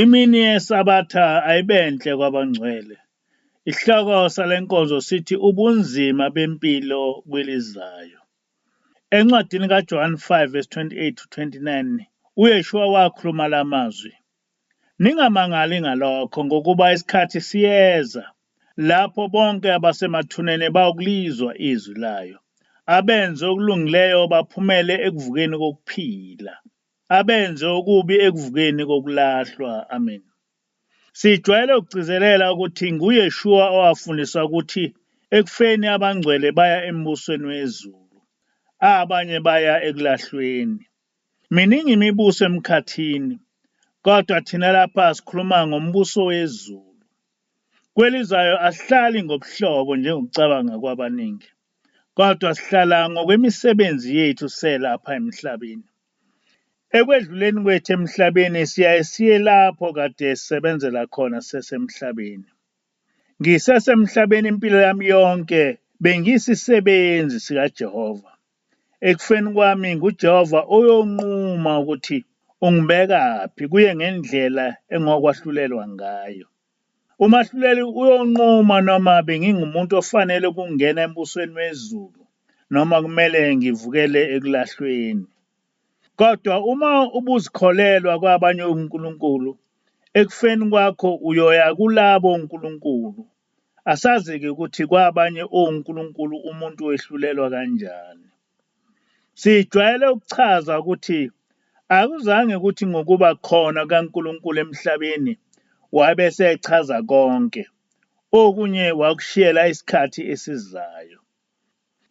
Imini yeSabatha ayibenhle kwabangcwele. Isihloko sale nkonzo sithi ubunzima bempilo kwelizayo. Encwadini kaJohn 5 verse 28 to 29 uYeshua wakhuluma la mazwi. Ningamangali ngalokho ngokuba isikhathi siyeza lapho bonke abasemathuneni bayokulizwa izwi layo. Abenze okulungileyo baphumele ekuvukeni kokuphila. Abenze okubi ekuvukeni kokulahlwa. Amen. Sijwayele ukugcizelela ukuthi nguYeshua owafundisa ukuthi ekufeni abangcwele baya embusweni wezulu, abanye baya ekulahlweni. Miningi imibuso emkhathini, kodwa thina lapha sikhuluma ngombuso wezulu. Kwelizayo asihlali ngobuhlobo njengokucabanga kwabaningi, kodwa sihlala ngokwemisebenzi yethu selapha emhlabeni. Ekwedluleni kwethu emhlabeni siyaye siye lapho kade sisebenzela khona sisesemhlabeni. Ngisesemhlabeni impilo yami yonke bengiyisisebenzi sikaJehova. Ekufeni kwami nguJehova oyonquma ukuthi ungibekaphi kuye ngendlela engokwahlulelwa ngayo. Umahluleli uyonquma noma bengingumuntu ofanele ukungena embusweni wezulu noma kumele ngivukele ekulahlweni. Kodwa uma ubuzikholelwa kwabanye onkulunkulu, ekufeni kwakho uyoya kulabo onkulunkulu. Asazi-ke ukuthi kwabanye onkulunkulu umuntu wehlulelwa kanjani. Sijwayele ukuchaza ukuthi akuzange ukuthi ngokuba khona kaNkulunkulu emhlabeni wabe esechaza konke, okunye wakushiyela isikhathi esizayo.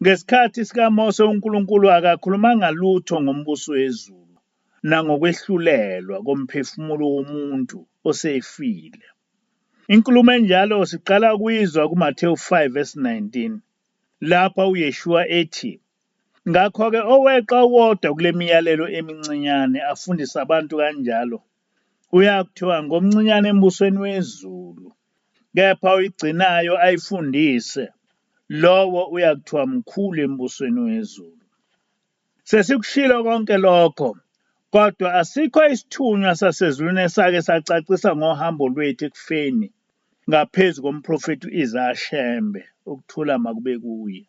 Ngesikhathi sikaMose uNkulunkulu akakhulumanga lutho ngombuso wezulu nangokwehlulelwa komphefumulo womuntu osefile. Inkulumo enjalo siqala ukuyizwa kuMathewu 5 verse 19 lapho uYeshua ethi, Ngakho-ke oweqa owodwa kule miyalelo emincinyane afundise abantu kanjalo, uyakuthiwa ngomncinyane embusweni wezulu, kepha oyigcinayo ayifundise, lowo uyakuthiwa mkhulu embusweni wezulu. Sesikushilo konke lokho, kodwa asikho isithunywa sasezulwini esake sacacisa ngohambo lwethu ekufeni ngaphezu komprofethi u-Isaya Shembe, ukuthula makube kuye.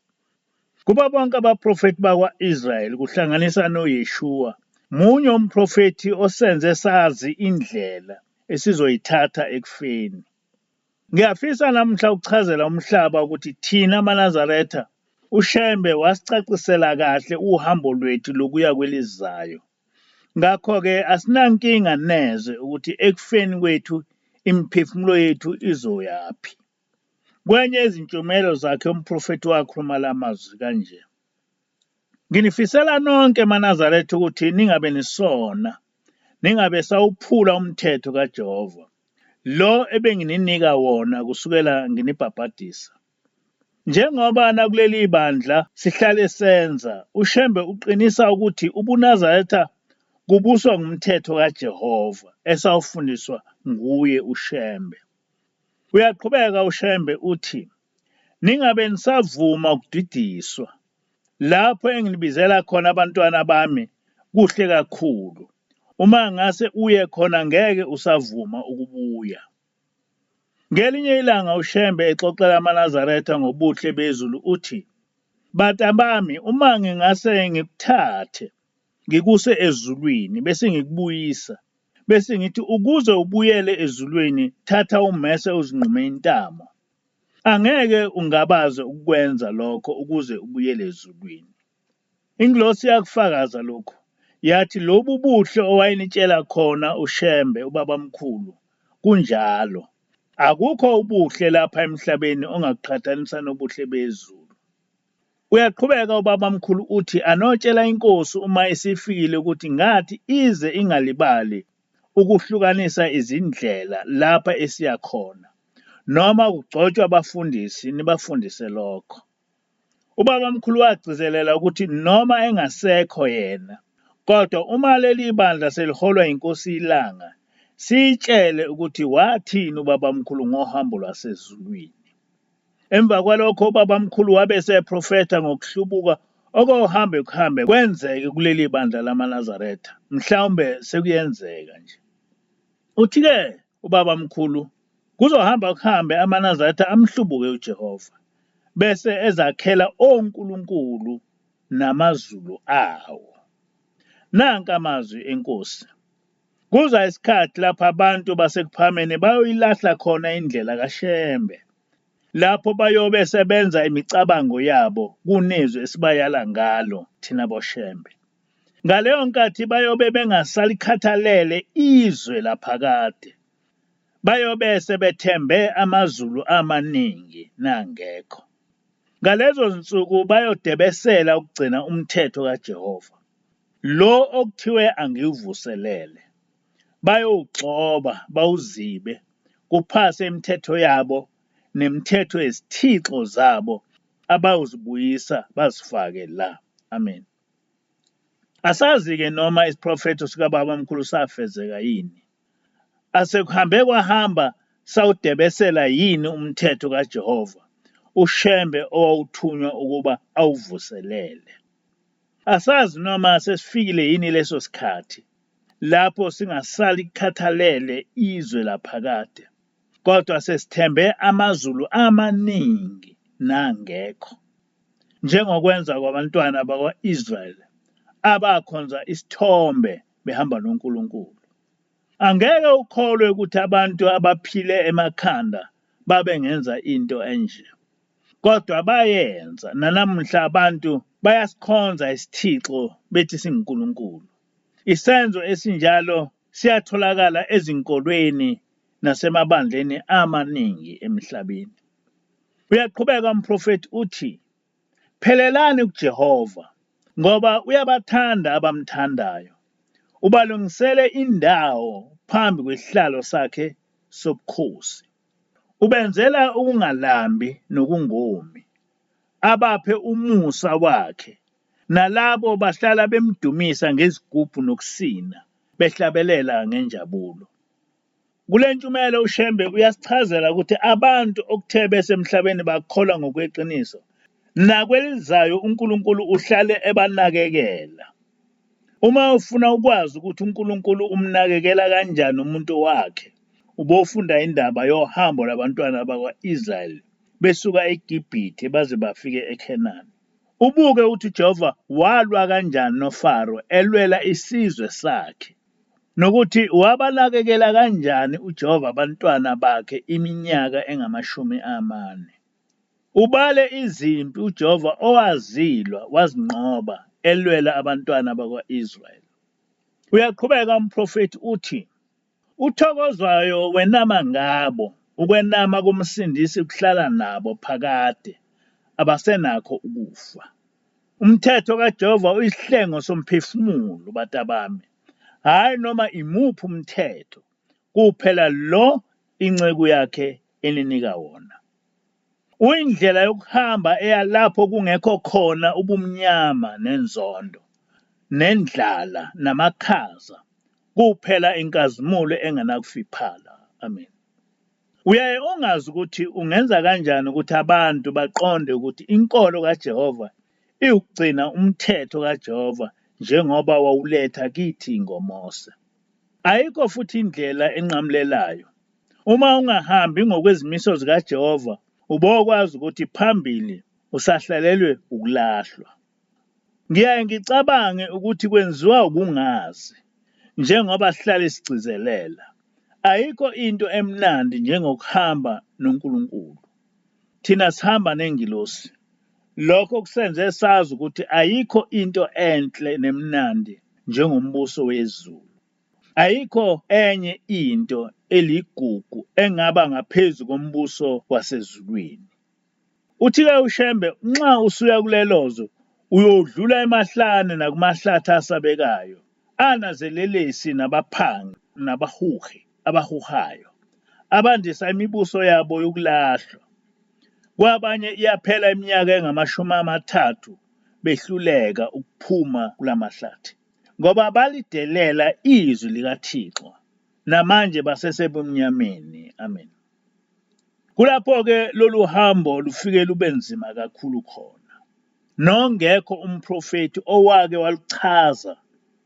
Kubo bonke abaprofethi bakwa-Israyeli, kuhlanganisa noYeshua, munye umprofethi osenze sazi indlela esizoyithatha ekufeni. Ngiyafisa namuhla ukuchazela umhlaba ukuthi thina maNazaretha uShembe wasicacisela kahle uhambo lwethu lokuya kwelizayo. Ngakho-ke asinankinga neze ukuthi ekufeni kwethu imiphefumulo yethu izoyaphi. Kwenye yezintshumayelo zakhe umprofethi wakhuluma la mazwi kanje. Nginifisela nonke maNazaretha ukuthi ningabe nisona, ningabe sawuphula umthetho kaJehova, lo ebengininika wona kusukela nginibhabhadisa. Njengoba nakuleli bandla sihlale senza, uShembe uqinisa ukuthi ubuNazaretha kubuswa ngumthetho kaJehova esawufundiswa nguye uShembe. Uyaqhubeka uShembe uthi, Ningabe nisavuma ukudidiswa. Lapho enginibizela khona abantwana bami kuhle kakhulu. Uma ngase uye khona ngeke usavuma ukubuya. Ngelinye ilanga uShembe exoxela amaNazaretha ngobuhle bezulu uthi, Bantabami uma ngingase ngikuthathe ngikuse ezulwini bese ngikubuyisa bese ngithi ukuze ubuyele ezulwini thatha ummese uzinqume intamo. Angeke ungabaze ukukwenza lokho ukuze ubuyele ezulwini. Ingilosi yakufakaza lokhu, yathi lobu buhle owayenitshela khona uShembe ubabamkhulu, kunjalo. Akukho ubuhle lapha emhlabeni ongakuqhathanisa nobuhle bezulu. Uyaqhubeka ubabamkhulu uthi anotshela inkosi uma isifikile ukuthi ngathi ize ingalibali ukuhlukanisa izindlela lapha esiya khona. Noma kugcotshwa abafundisi nibafundise lokho. Ubabamkhulu wagcizelela ukuthi noma engasekho yena kodwa uma leli bandla seliholwa yiNkosi iLanga siyitshele ukuthi wathini ubabamkhulu ngohambo lwasezulwini. Emva kwalokho ubabamkhulu wabe eseprofetha ngokuhlubuka okohambe kuhambe kwenzeke kuleli bandla lamaNazaretha. Mhlawumbe sekuyenzeka nje. Uthi-ke ubaba mkhulu kuzohamba kuhambe amaNazaretha amhlubuke uJehova bese ezakhela onkulunkulu namazulu awo. Nanka amazwi enkosi. Kuza isikhathi lapho abantu baseKuphakameni bayoyilahla khona indlela kaShembe. Lapho bayobe sebenza imicabango yabo kunezwi esibayala ngalo thina boShembe. Ngaleyo nkathi bayobe bengasalikhathalele izwe laphakade. Bayobe sebethembe amazulu amaningi nangekho. Ngalezo zinsuku bayodebesela ukugcina umthetho kaJehova, lo okuthiwe angiwuvuselele. Bayowugxoba bawuzibe, kuphase imithetho yabo nemithetho yezithixo zabo abayozibuyisa bazifake la. Amen. Asazi-ke noma isiprofetho sikababamkhulu safezeka yini. Asekuhambe kwahamba sawudebesela yini umthetho kaJehova, uShembe owawuthunywa ukuba awuvuselele. Asazi noma sesifikile yini leso sikhathi lapho singasalikhathalele izwe laphakade, kodwa sesithembe amazulu amaningi nangekho. Njengokwenza kwabantwana bakwa-Israel abakhonza isithombe behamba noNkulunkulu. Angeke ukholwe ukuthi abantu abaphile emakhanda babengenza into enje. Kodwa bayenza, nanamuhla abantu bayasikhonza isithixo bethi singuNkulunkulu. Isenzo esinjalo siyatholakala ezinkolweni nasemabandleni amaningi emhlabeni. Uyaqhubeka umprofethi uthi, Phelelani kuJehova, ngoba uyabathanda abamthandayo, ubalungisele indawo phambi kwesihlalo sakhe sobukhosi. Ubenzela ukungalambi nokungomi, abaphe umusa wakhe, nalabo bahlala bemdumisa ngezigubhu nokusina, behlabelela ngenjabulo. Kule ntshumayelo uShembe uyasichazela ukuthi abantu okuthe besemhlabeni bakholwa ngokweqiniso, nakwelizayo uNkulunkulu uhlale ebanakekela. Uma ufuna ukwazi ukuthi uNkulunkulu umnakekela kanjani umuntu wakhe, ubofunda indaba yohambo lwabantwana bakwa-Israyeli besuka eGibhithe baze bafike eKhenani. Ubuke ukuthi uJehova walwa kanjani noFaro elwela isizwe sakhe. Nokuthi wabanakekela kanjani uJehova abantwana bakhe iminyaka engamashumi amane. Ubale izimpi uJehova owazilwa wazinqoba elwela abantwana bakwa-Israyeli. Uyaqhubeka umprofethi uthi, Uthokozwayo wenama ngabo, ukwenama koMsindisi kuhlala nabo phakade, abasenakho ukufa. Umthetho kaJehova uyisihlengo somphefumulo, bantabami, hhayi noma imuphi umthetho, kuphela lo inceku yakhe eninika wona. Uyindlela yokuhamba eya lapho kungekho khona ubumnyama nenzondo, nendlala namakhaza, kuphela inkazimulo engenakufiphala. Amen. Uyaye ungazi ukuthi ungenza kanjani ukuthi abantu baqonde ukuthi inkolo kaJehova iwukugcina umthetho kaJehova njengoba wawuletha kithi ngoMose. Ayikho futhi indlela enqamulelayo. Uma ungahambi ngokwezimiso zikaJehova, ubokwazi ukuthi phambili usahlalelwe ukulahlwa. Ngiyaye ngicabange ukuthi kwenziwa ukungazi, njengoba sihlale sigcizelela. Ayikho into emnandi njengokuhamba noNkulunkulu. Thina sihamba nengilosi. Lokho kusenze sazi ukuthi ayikho into enhle nemnandi njengombuso wezulu. Ayikho enye into eligugu engaba ngaphezu kombuso wasezulwini. Uthi-ke uShembe nxa usuya kulelo zwe uyodlula emahlane nakumahlathi asabekayo, anazelelesi nabaphangi nabahuhi abahuhayo, abandisa imibuso yabo yokulahlwa. Kwabanye iyaphela iminyaka engamashumi 30 behluleka ukuphuma kulamahlathi, ngoba balidelela izwi likaThixo, namanje basesebumnyameni. Amen. Kulapho-ke lolu hambo lufike lube nzima kakhulu khona. Nongekho umprofethi owake waluchaza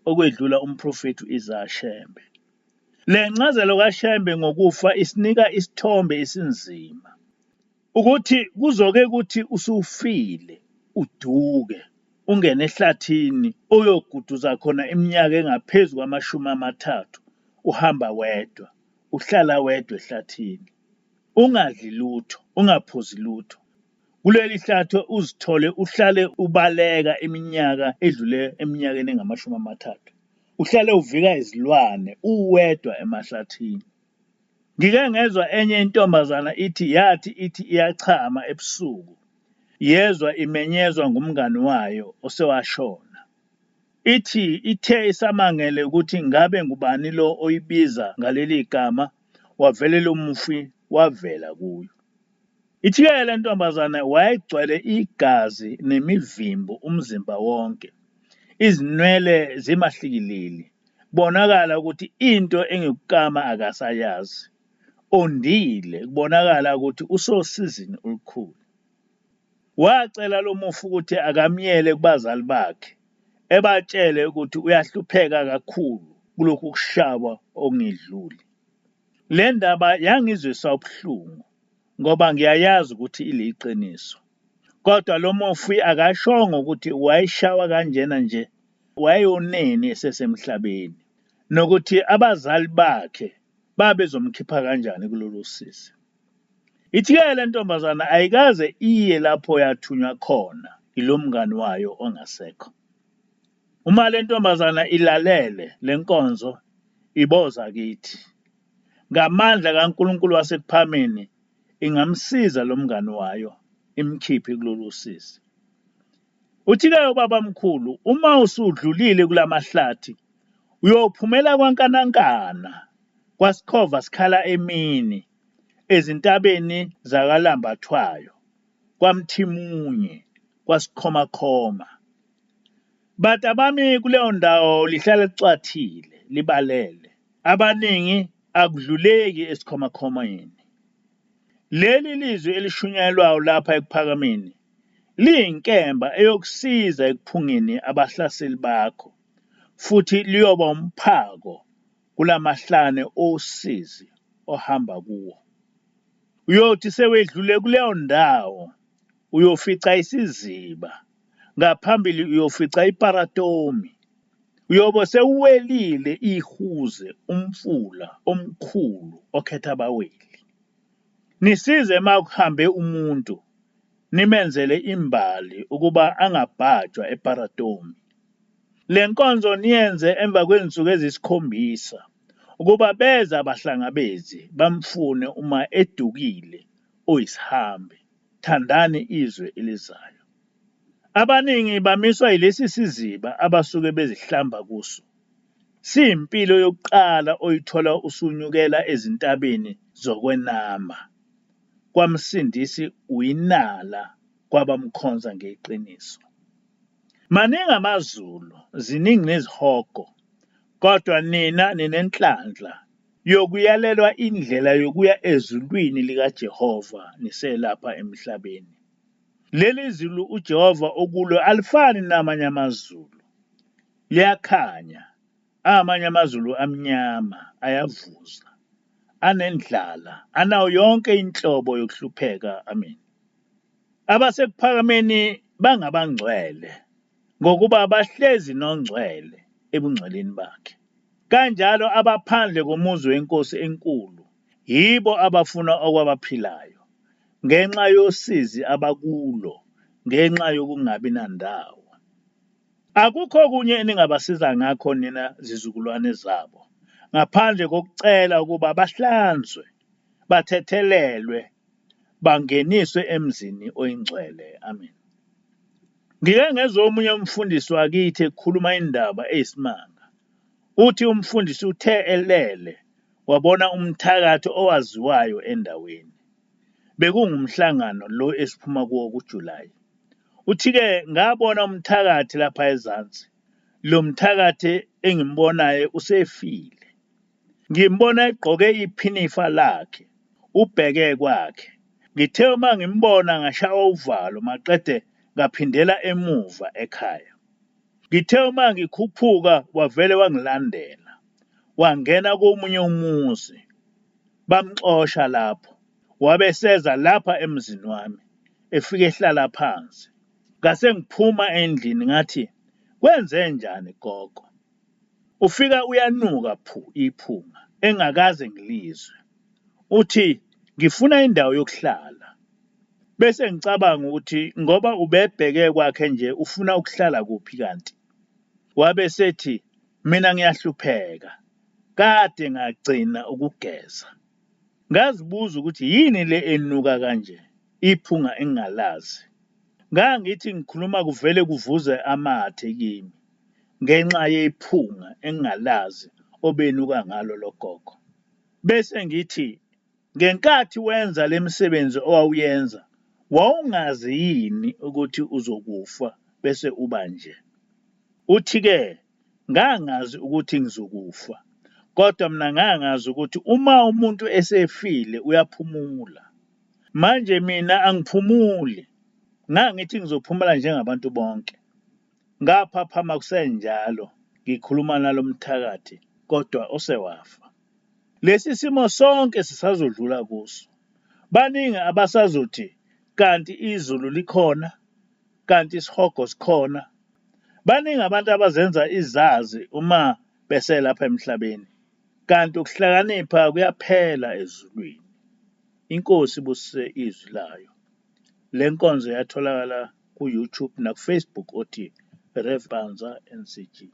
okwedlula umprofethi u-Isaya Shembe. Le ncazelo kaShembe ngokufa isinika isithombe esinzima. Ukuthi kuzoke kuthi usufile uduke ungene ehlathini uyoguduza khona iminyaka engaphezu kwamashumi amathathu uhamba wedwa, uhlala wedwa ehlathini. Ungadli lutho, ungaphuzi lutho. Kuleli hlathi uzithole uhlale ubaleka iminyaka edlule eminyakeni engamashumi amathathu. Uhlale uvika izilwane uwedwa emahlathini. Ngike ngezwa enye intombazana ithi yathi ithi iyachama ebusuku yezwa imenyezwa ngumngani wayo osewashona. Ithi ithe isamangele ukuthi ngabe ngubani lo oyibiza ngaleli gama wavele lo mufi wavela kuyo. Ithi-ke le ntombazane wayegcwele igazi nemivimbo umzimba wonke, izinwele zimahlikilili, kubonakala ukuthi into engikukama akasayazi. Ondile, kubonakala ukuthi usosizini olukhulu. Wacela lo mufi ukuthi akamyele kubazali bakhe, ebatshele ukuthi uyahlupheka kakhulu kulokhu kushawa okungedluli. Le ndaba yangizwisa ubuhlungu ngoba ngiyayazi ukuthi iliqiniso. Kodwa lo mufi akashongo ukuthi wayeshawa kanjena nje wayeyoneni esesemhlabeni nokuthi abazali bakhe babezomkhipha kanjani kulolu sizi. Ithi-ke le ntombazana ayikaze iye lapho yathunywa khona yilo mngani wayo ongasekho. Uma le ntombazana ilalele le nkonzo iboza kithi. Ngamandla kaNkulunkulu waseKuphameni ingamsiza lo mngani wayo imkhiphe kulolu sizi. Uthi-ke ubabamkhulu uma usudlulile kulamahlathi uyophumela kwaNkanankana, kwaSikhova sikhala emini, ezintabeni zakaLambathwayo, kwaMthimunye, kwaSikhomakhoma. Bantabami kuleyo ndawo lihlala licwathile, libalele. Abaningi akudluleki esikhomakhomeni. Leli lizwi elishunyayelwayo lapha ekuphakameni liyinkemba eyokusiza ekuphungeni abahlaseli bakho futhi liyoba umphako kulamahlane osizi ohamba kuwo. Uyothi sewedlule kuleyo ndawo uyofica isiziba, ngaphambili uyofica iParatomi. Uyobe sewuwelile iHuze, umfula omkhulu okhetha abaweli. Nisize uma kuhambe umuntu, nimenzele imbali ukuba angabhajwa eParatomi. Le nkonzo niyenze emva kwezinsuku eziyisikhombisa, ukuba beze abahlangabezi bamfune uma edukile oyisihambi. Thandani izwe elizayo. Abaningi bamiswa yilesi siziba abasuke bezihlamba kuso. Siyimpilo yokuqala oyithola usunyukela ezintabeni zokwenama. KwaMsindisi uyinala kwabamkhonza ngeqiniso. Maningi amazulu, ziningi nezihogo, kodwa nina ninenhlanhla yokuyalelwa indlela yokuya ezulwini likaJehova niselapha emhlabeni. Leli zulu uJehova okulo alifani namanye amazulu. Liyakhanya, amanye amazulu amnyama, ayavuza, anendlala, anayo yonke inhlobo yokuhlupheka. Amen. Abasekuphakameni bangabangcwele, ngokuba bahlezi noNgcwele ebungcweleni bakhe. Kanjalo abaphandle komuzi wenkosi enkulu yibo abafuna okwabaphilayo, ngenxa yosizi abakulo ngenxa yokungabi nandawo. Akukho okunye eningabasiza ngakho nina zizukulwane zabo, ngaphandle kokucela ukuba bahlanzwe, bathethelelwe, bangeniswe emzini oyingcwele. Amen. Ngike ngezwa omunye umfundisi wakithi ekhuluma indaba eyisimanga. Uthi umfundisi uthe elele wabona umthakathi owaziwayo endaweni. Bekungumhlangano lo esiphuma kuwo kuJuly. Uthi-ke ngabona umthakathi lapha ezansi. Lo mthakathi engimbonayo usefile. Ngimbona egqoke iphinifa lakhe, ubheke kwakhe. Ngithe uma ngimbona ngashawa uvalo maqede ngaphindela emuva ekhaya. Ngithe uma ngikhuphuka wavele wangilandela. Wangena komunye umuzi, bamxosha lapho, wabe eseza lapha emzini wami, efike ehlala phansi. Ngase ngiphuma endlini ngathi, kwenzenjani gogo? Ufika uyanuka phu iphunga engakaze ngilizwe. Uthi ngifuna indawo yokuhlala. Bese ngicabanga ukuthi ngoba ubebheke kwakhe nje ufuna ukuhlala kuphi kanti? Wabe esethi mina ngiyahlupheka, kade ngagcina ukugeza. Ngazibuza ukuthi yini le enuka kanje, iphunga engingalazi. Ngangithi ngikhuluma kuvele kuvuze amathe kimi ngenxa yephunga engingalazi obenuka ngalo lo gogo. Bese ngithi ngenkathi wenza le misebenzi owawuyenza wawungazi yini ukuthi uzokufa bese uba nje? Uthi-ke ngangazi ukuthi ngizokufa, kodwa mina ngangazi ukuthi uma umuntu esefile uyaphumula. Manje mina angiphumuli, ngangithi ngizophumula njengabantu bonke. Ngaphaphama kusenjalo ngikhuluma nalo mthakathi kodwa osewafa. Lesi simo sonke sisazodlula kuso. Baningi abasazothi kanti izulu likhona, kanti isihogo sikhona. Baningi abantu abazenza izazi uma beselapha emhlabeni, kanti ukuhlakanipha kuyaphela ezulwini. INkosi ibusise izwi layo. Le nkonzo yatholakala ku-YouTube nakuFacebook othi Rev Mpanza NCG.